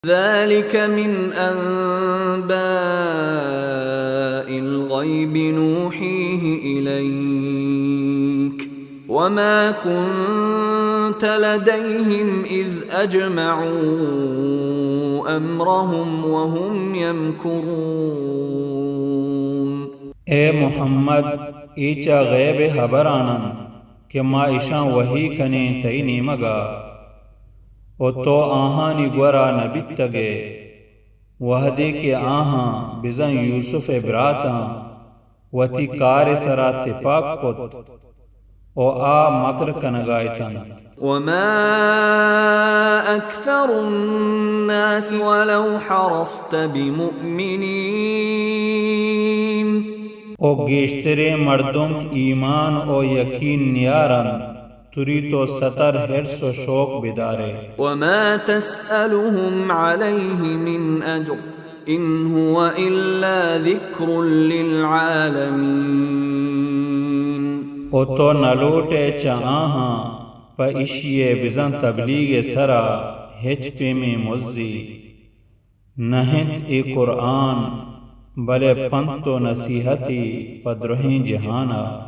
ذلك من أنباء الغيب نوحيه إليك وما كنت لديهم إذ أجمعوا أمرهم وهم يمكرون۔ اے محمد، اے چہ غیب ءِ ہبران انت کہ ما اشاں وحی کنیں تئی نیمگ ءَ، و تو آہانی گورا نہ بیتگ ئے، وہدے کہ آہاں، بزاں یوسف ءِ براتاں، وتی کار ءِ سرا تپاک کت و آ مکر کنگا اتنت۔ وما أكثر الناس ولو حرصت بمؤمنين۔ و گیشتریں مردم ایمان و یقین نیارنت، تری تو ستر حرص و شوق بدارئے۔ وما تسألهم عليه من أجر إن هو إلا ذكر للعالمين۔ و تو نہ لوٹئے چہ آہاں پہ اشی ءِ بزاں تبلیغ ءِ سرا ہچ پیمیں مزے۔ نہ انت اے قرآن بلے پنت و نصیحتے پہ درہیں جہان ءَ۔